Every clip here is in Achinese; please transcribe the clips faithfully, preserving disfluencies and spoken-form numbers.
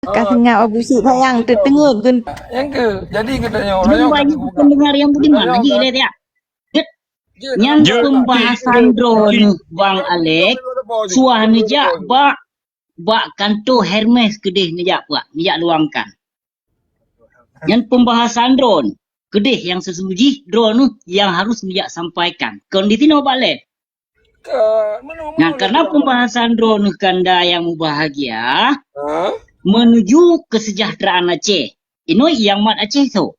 Ka seungab Abu Syik sayang teuteungeut gun. Nyang keu, jadi geutanyoe, belum banyak pendengar yang beriman lagi, lihat ya. Nyang pembahasan droeneuh Bang Alex, suah neujak bak, bak kantor Hermes keudeh neujak puak, neujak luangkan. Nyan pembahasan droeneuh keudeh nyang seusuji droeneuh nyang harus neujak sampaikan. Kon di sinoe bak lé. Nah, karena pembahasan droeneuh kanda yang mubahagia menuju kesejahteraan Aceh. Inoe nyang mat Aceh tu.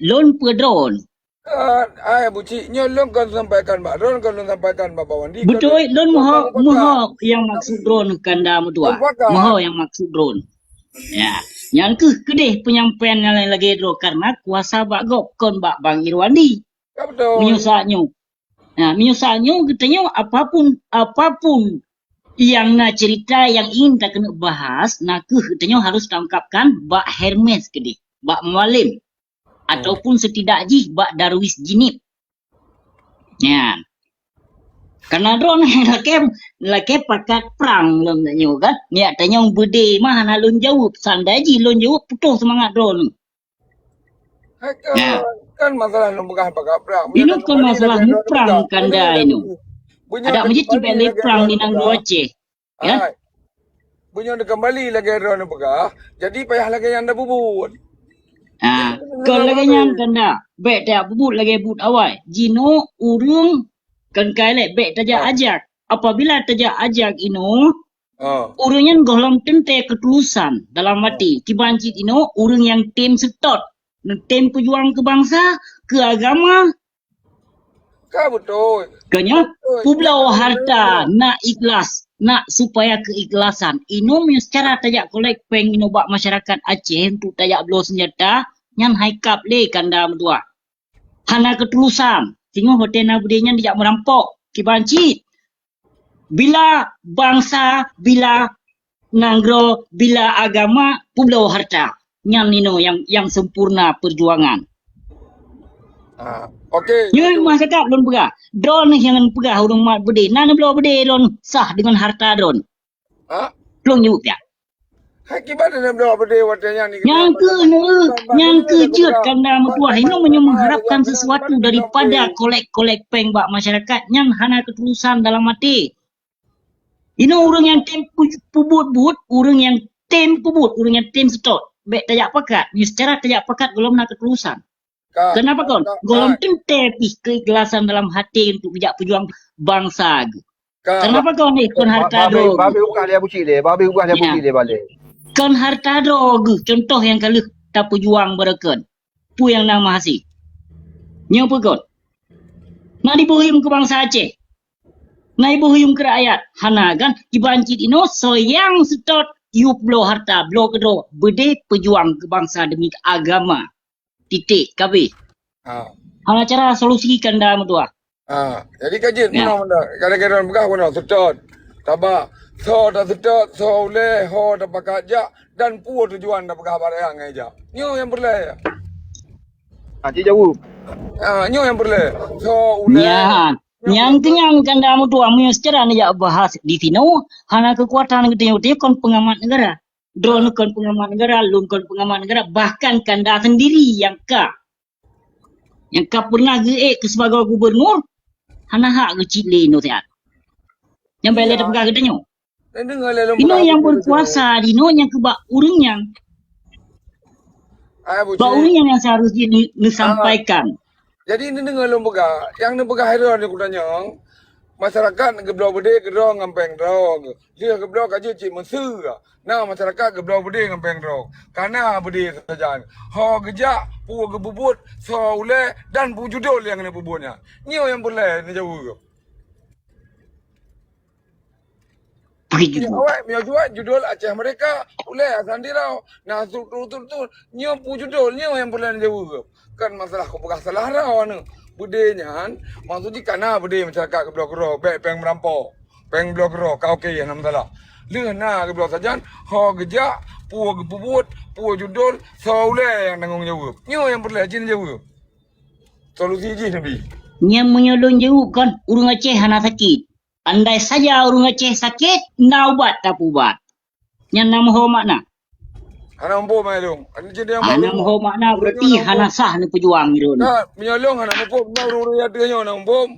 Lôn peudroe. Kan, ai Abu Cik, nyoe lôn kon sampaikan bak droe, kon lôn sampaikan bak Bawandi. Beutôi, lôn meuho, meuho nyang maksud droe kanda meutuah. Meuho nyang maksud droe. Ya, nyang keuh keudeh penyampaian nyang lagée droe karena kuasa bak gob kon bak Bang Irwandi. Ya, betul. Meunyoe saat nyoe. Nah, meunyoe saat nyoe geutanyoe apapun, apapun yang na cerita yang ingin takeuneuk bahas, na keuh geutanyoe harus taungkapkan bak Hermes keudeh, bak Mualem. Ataupun setidak jih bak Darwis Jinib. Nyan. Karena droe lakée, lakée pakat prang lom tanyoe kan. Niat tanyoe beudé mah hana lôn jaweueb. Sandai jih lôn jaweueb putôh seumangat droe. Hai kan, kan masalah lôn peugah pakat prang. Inoe kon masalah muprang kanda inoe. Adak meujeuet cibek lé prang di nanggroe Aceh. Ya? Hai. Meunyoe neukeumbali lagée droeneuh peugah, jadi payah lagée nyan tapubuet. Ah, kon lagée nyan kanda, bék tajak pubuet lagée buet awai. Jinoe ureuëng kon kai lé bék tajak ajak. Apabila tajak ajak inoe, ureuëng nyan gohlom teuntée keutulusan dalam hati. Kiban cit inoe ureuëng nyang tem seutôt, tem peujuang keu bansa, keu agama, Ka beutôi. Keu nyoe, publoe harta na ikhlas, na supaya keuikhlasan. Inoe meunyoe secara tajak kolek péng inoe bak masyarakat Aceh untuk tajak bloe seunjata, nyan hai kap lé kanda meutuah. Hana keutulusan. Singoh watée na beudé nyan dijak meurampok. Kiban cit. Bila bansa, bila nanggroe, bila agama, publoe harta. Nyan inoe nyang, nyang sempurna peujuangan. Ah, okey. Nyoe masa that lôn peugah. Droeneuh nyang peugah ureuëng mat beudé. Na neubloe beudé lôn sah deungon harta droeneuh. Ha? Lôn jaweueb jak. Hai kiban neubloe beudé watée nyan ni. Nyang keuh, nyang keuh jeuet kanda meutuah. Inoe meunyoe mengharapkan sesuatu daripada kolek-kolek péng bak masyarakat, nyan hana keutulusan dalam até. Inoe ureuëng nyang tem pu-, pubuet-buet, ureuëng nyang tem pubuet, ureuëng nyang tem seutôt. Bék tajak pakat. Meunyoe secara tajak pakat gohlom na keutulusan. Kenapa kon? Gohlom teuntée pih keikhlasan dalam hati untuk bijak peujuang bansa geuh. Kenapa kon, eh, kon harta droe? Babeh ugah lé Abu Cik lé, babeh ugah lé Abu Cik lé balé. Kon harta droe geuh, contoh nyang ka lheueh tapeujuang barokon. Peue nyang na meuhasé? Nyoe peue kon? Na diboh yuem keu bansa Aceh. Na iboh yuem keu rakyat. Hana kan? Kiban cit inoe soe nyang seutôt yue bloe harta, bloe keudroe, beudé peujuang keu bansa demi agama. Titik, kabeh. Ha. Hana cara solusi kanda meutuah. Ha, jadi ka jeuet meunoe, meunoe. Kadang-kadang peugah meunoe, seutôt. Taba, soe taseutôt, soe ulée, ho tapakat jak, dan peue tujuan tapeugah barang ngai jak. Nyoe nyang peureulée. Ha, cit jaweueb. Ha, nyoe nyang peureulée. Soe ulée. Nyan, nyang keunyang kanda meutuah meunyoe secara neujak bahas di sinoe, hana keukuatan geutanyoe, geutanyoe kon peungamat negara. Droeneuh kon peungamat negara, lôn kon peungamat negara, bahkan kanda sendiri nyang ka, nyang ka pernah geuék keu sibagoe gubernur, hana hak geucit lé inoe siat. Nyang bék lé tapeugah geutanyoe. Inoe nyang berkuasa di inoe nyang keubah ureuëng nyang, bak ureuëng nyang, nyang seharusnya ni, neusampaikan. Jadi neudeungoe lôn peugah, nyang neupeugah droeneuh kutanyong, masyarakat geubloe beudé keudroe ngon péng droe. Lheueh geubloe ka jeuet cit meuseue. Na masyarakat geubloe beudé ngon péng droe. Ka na beudé sajan. Ho geujak, peue geupubuet, soe ulée, dan peue judul nyang neupubuet nyan. Nyoe nyang peureulée neujaweueb. Bri judul. Awak meunyoe judul Aceh Merdeka, ulée Hasan Tiro, na struktur-struktur, nyoe peue judul, nyoe nyang peureulée jaweueb. Kan masalah kupeugah salah droeneuh. Beudé nyan, maksud jih ka na beudé masyarakat geubloe keudroe, bék péng meurampok, péng bloe keudroe, ka oke, hana masalah. Lheueh na geubloe sajan, ho geujak, peue geupubuet, peue judul, soe ulée nyang tanggong jaweueb. Nyoe nyang peureulée jih jaweueb. Solusi jih neubi. Nyang meunyoe lôn jaweueb kon, ureuëng Aceh hana sakét. Andai saja ureuëng Aceh sakét, na ubat tapeuubat. Nyan na meuho makna. Hana muphom, hai lôn. Hana muphom makna berarti hana sah neupeujuang droeneuh. Ka, meunyoe lôn hana muphom, na ureueng-ureueng ateueh nyoe hana muphom.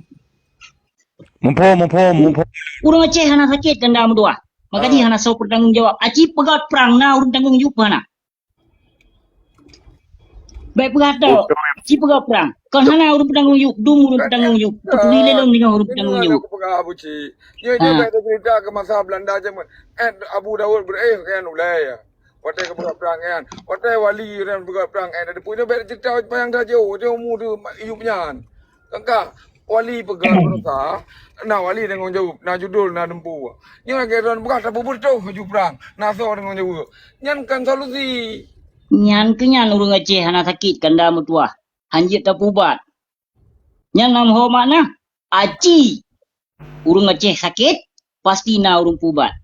Muphom, muphom, muphom. Ureueng Aceh hana sakét kanda meutuah. Maka jih hana soe peutanggong jawab. Aci peugah prang na ureueng tanggong jawab hana. Bèk peugah tok. Aci peugah prang. Kon hana ureueng peutanggong jawab, dum ureueng peutanggong jawab. Peuturi lé lôn deungon ureueng peutanggong jawab. Peugah Abu Cik. Nyoe, nyoe bèk cerita ke masa Belanda zaman. Eh, Abu Daud beureueh kan ulèe ya. Watèe geupeugah prang nyan. Watèe wali nyan peugah prang nyan. Ada pun bèk cerita panjang saja. Dia umur tu yub nyan. Kan ka wali peugah berusaha. Na wali tanggong jawab, na judul, na dempu. Nyoe lagèe droen peugah tapeubeutôh laju prang. Na soe tanggong jawab. Nyan kan solusi. Nyan keuh nyan ureueng Aceh hana sakét kanda meutuah. Hanjeuet tapeubat. Nyan na meuhoreumat na. Aci ureueng Aceh sakét, pasti na ureueng peubat.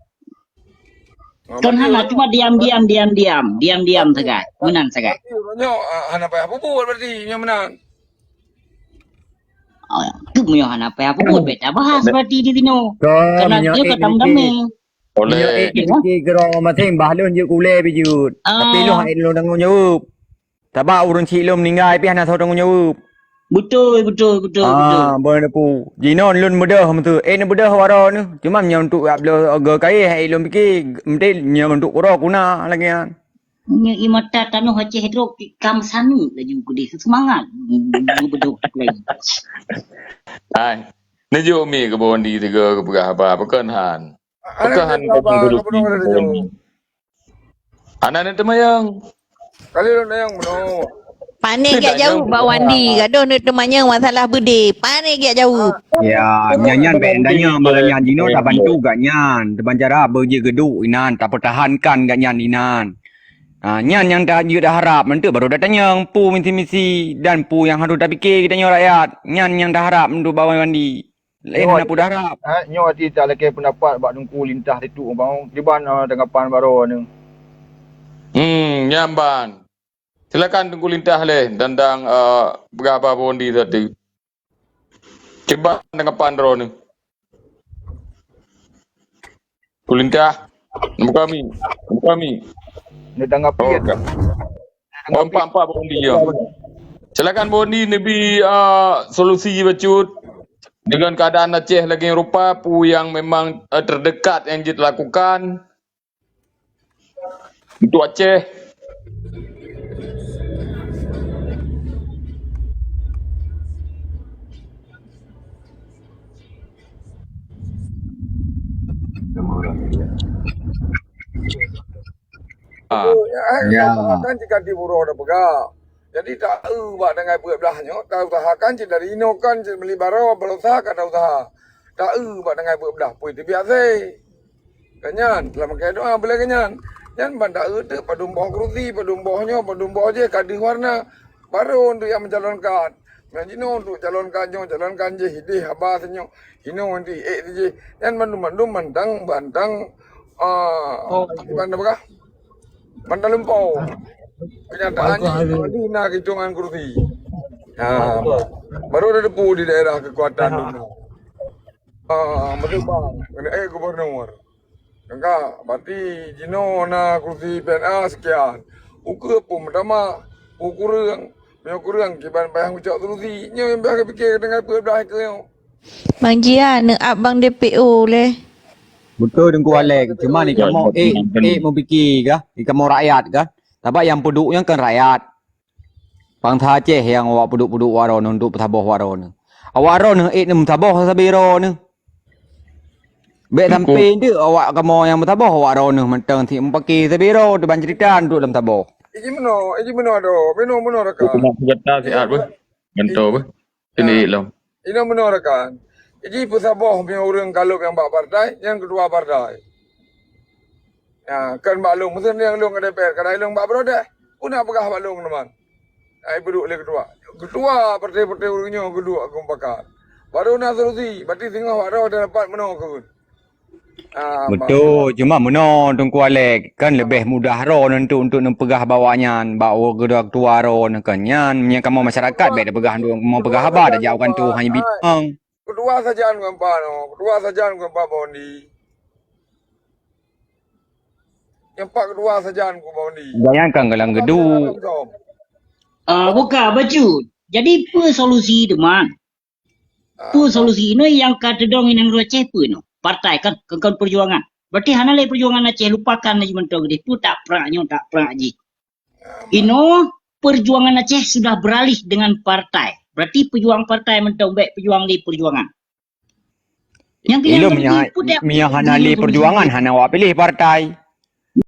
Kon hana, cuma diam-diam, diam-diam, diam-diam sagai. Meunan sagai. Berarti uroe nyoe, ah, hana payah peubuet berarti nyoe meunan. Oh, tu meunyoe hana payah peubuet, bèk tabahas berarti di sinoe. Karena dia kata damé. Oleh. Nyoe ék pike keudroe maséng, bah lôn jeuet keu ulèe pih jeuet. Tapi lôn hana lôn tanggong jaweueb. Sabab ureueng chik lôn meuninggai pih hana soe tanggong jaweueb. Beutôi, beutôi, beutôi, beutôi. Ah, beuna pu. Jinoe lôn beudôh meuteu. Ék neubeudôh waroe neuh. Cuma nyoe untuk jak bloe geu kayèe, ék lôn pike, meuté nyoe untuk uroe kuna lagèe nyan. Nyoe i mata tanoh Aceh droe, kam sani laju keudeh seumangat. Beudôh lagi. Hai. Neujok mi keu Bondi tiga keupeugah haba, pakon han. Pakon han keu Bondi. Hana neuteumayang. Kali lôn tanyong bunoe. Pane gak jaweueb bak Wandi, gadoh neuteumayang masalah beudé. Pane gak jaweueb. Ya, nyan, nyan bèk tanyong, malah nyan jinoe tabantu gak nyan. Teuma cara beujeuet geuduek inan, tapeutahankan gak nyan inan. Ha, nyan nyang ta-, jeuet taharap, meunteuek baru tatanyong peue misi-misi dan peue nyang harôh tapike geutanyoe rakyat. Nyan nyang taharap untuk bak Wandi. Laén hana peue taharap. Ha, nyoe ati talakée peundapat bak Teungku Lintah Tetuk Bang, kiban, eh, tanggapan baroe nyoe. Hmm, nyan ban. Silakan Teungku Lintah lé tantang, eh, peugah haba Bondi tadi. Kiban tanggapan droeneuh. Teungku Lintah, buka mi. Buka mi. Neutanggapi. Oh, ka. Oh, empat, empat Bondi, ya. Silakan Bondi neubi, ah, solusi bacut dengan keadaan Aceh lagée rupa, peue nyang memang, eh, terdekat nyang jeuet lakukan untuk Aceh. Ah. Betul, ya, eh, ya. Kan jika di buroe dah peugah. Jadi, taeu bak dangai peuet blah nyoe, tausahakan cit dari inoe kan cit meuli baroe, berusaha ka tausaha. Taeu bak dangai peuet blah, pui teubiet asai. Ka nyan, lam makai doa, boleh ka nyan. Nyan ban taeu teuk padum boh kerusi, padum boh nyoe, padum boh jih, ka deuh warna. Baru untuk yang mencalonkan. Nyang jinoe untuk calonkan nyoe, calonkan jih, ideh haba sinyoe, inoe nanti ék jih. Nyan mandum-mandum mantang, mantang, ah, oh, kiban peugah? Mantang lumpoe. Kenyataan jih, nanti na hitungan kursi. Ha, baru ada depu di daerah kekuatan. Ah, meuteubang, keuneuk ék gubernur. Ka, berarti jinoe na kursi P N A sekian. Ukeue pun meutamah, peue kureueng, meunyoe kureueng kiban payah meucok solusi. Nyoe nyang payah geupiké dengan peuet blah keue nyoe. Bang Jia, neuab Bang D P O lé. Beutôi Teungku Alek, cuma ni kamoe ék, ék meupike kah? Di kamoe rakyat kah? Sabab nyang peuduek nyan kan rakyat. Bansa Aceh nyang awak peuduek-peuduek waroe neuh, untuk peusaboh waroe neuh. Awak droeneuh ék neumeusaboh sabe droeneuh. Bèk sampai deuek awak kamoe nyang meusaboh awak droeneuh mantong si meupake sabe droe teuban cerita untuk lam saboh. Iji meunoe, iji meunoe doh, meunoe, meunoe rakan. Kena senjata siat beuh. Gantoe beuh. Sini lom. Inoe meunoe rakan. Iji peusaboh meunyoe ureueng kalon nyang bak partai, nyang ketua partai. Ya, kan bak lôn, meuseu nyang lôn ngon D P R, kadang lôn bak baroe deh. Peue na peugah bak lôn teuma. Ai peuduek lé ketua. Ketua partai-partai ureueng nyoe geuduek keu mupakat. Baru na solusi, berarti singoh bak droe dapat meunoe keu. Ah, betul, cuma meunoe Teungku Alek, kan leubeh mudah droe nyan untuk, untuk neupeugah bak awak nyan, bak ketua droe nyan kan. Nyan, meunyoe kamoe masyarakat bèk tapeugah untuk kamoe peugah haba, tajak u kantor hana bidang. Ketua sajan ngon pa nyoe, ketua sajan ngon pa Bondi. Nyang pat keudua sajan ku Bang Wandi. Jangan kan galang gedu. Ah, buka baju. Jadi peue solusi teman? Peue solusi ini yang ka teudong inong Aceh peue no? Partai kan, kan, kan perjuangan. Berarti hana lé perjuangan Aceh, lupakan laju mantong deh. Peue tak prak nyoe, tak prak jih. Inoe perjuangan Aceh sudah beralih dengan partai. Berarti pejuang partai mantong bèk pejuang lé perjuangan. Nyang kena meunyo hana lé perjuangan hana awak pilih partai.